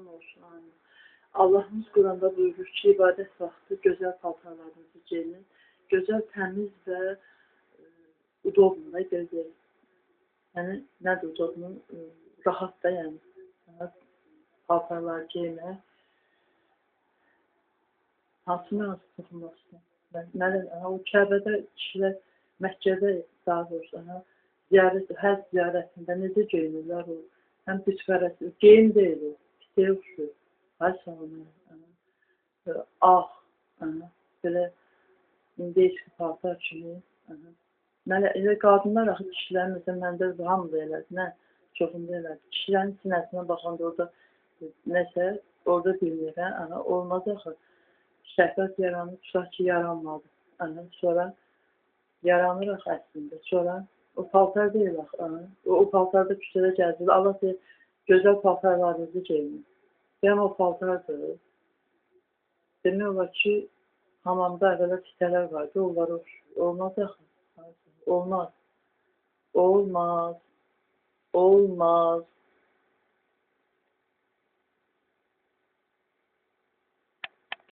Qurbanın olsun. Amin. Allahımız Quranda buyurur ki, ibadət vaxtı gözəl paltarlarınızı geyinin. Gözəl, təmiz və udoblu da gözəl. Yəni, nədir udoblu? Rahat da, yəni. Paltarlar geymək. Hansı mənası toxunmaq istəyirəm? Nədir? O Kəbədə kişilər, Məkkədə daha doğrusu, ziyarət, həc ziyarətində necə geyinirlər o? Həm bütpərəst, geyim deyil o, pitəyə oxşuyur. Ay salam, ağ, belə indiyski paltar kimi. Elə qadınlar axı kişilərin, məsələn, məndə hamı da elədir, nə çoxunda elədir. Kişilərin sinəsinə baxanda orada nəsə, orada bilinir, olmaz axı. Şəhvət yaranır, tutaq ki, yaranmadı. Sonra yaranır axı əslində. Sonra o paltar deyil axı. O paltarda küçədə gəzir. Allah deyir, gözəl paltarlarınızı geyinin. Yəni o paltardır. Demək olar ki, hamamda əvvələ sitələr vardı, onlara oxşuyur. Olmaz axı. Olmaz. Olmaz. Olmaz.